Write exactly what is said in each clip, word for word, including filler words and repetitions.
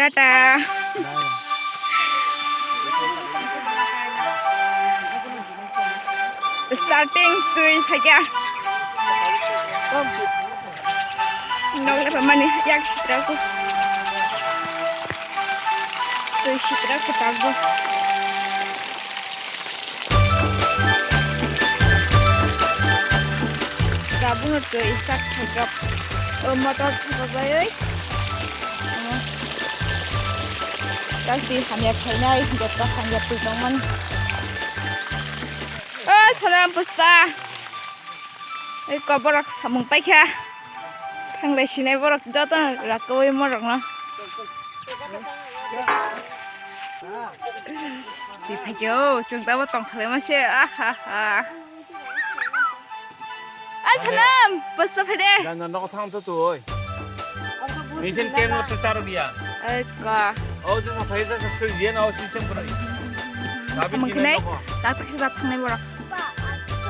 Tata. Starting twi phaikha. Nok le phamani yak sitra ko. Twi sitra ko tago. Tabuk no twi sak thaijak. O motor thapajai. Tasi hamya khainai, joto hamya twi tongmani. O Sonam Pushpa. Oi, koborok samung paikha. Thanglai sinai borok joto rakoi morokno. Twi phaikhe o, chwng tamo tongkhalai mase. Ahaha. Ai, Sonam, Pushpa phaide. Dan dan rok thang to tui. Nisin kem no te charo dia. Ai, ka. O, tu sa phai sa sui dia na o system ko. Tapi samung khinai, tak tak sa thangnai borok.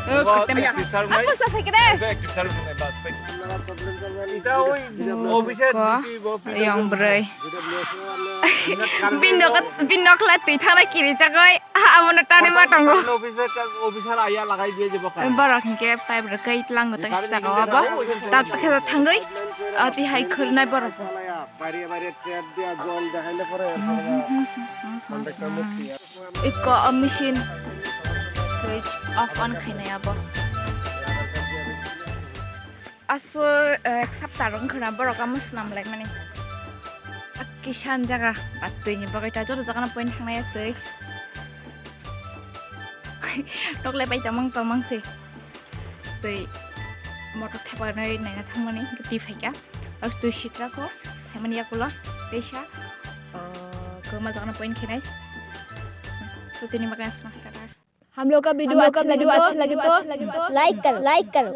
Wa, kotem ya. Aku sa phai kene. Aku active charo kene bas phai. Ita oi, officer duty, officer yang duty. Brai. Bindok, bindok la twi thana kiri chakoi. Ah, amo na tani ma tongo. Officer, officer aya lagai dia je bokar. Borok hingke pipe rwkoi tlango tak sita ko abo. Tak tak sa thangoi. Ati hai khurnai borok. Bari bari trap dia jol dehaile pore. Conductor mukti. Ikko o machine switch off on khainai abo. Aso ek sapta rok wngkha na borok amo swnam lai mani. Kisan jaga ba twi ni bagwi ta joto jaga no point thangnai twi. Nok lai pai tamang tamang se. Twi motor thepa nai naina thangmani twi phaikha. Twi sitra ko thaimani yakulo teisa kwma jagano point khenai. So tini makai asma kata. हम लोग का वीडियो अच्छा लगे तो लाइक करो, लाइक करो।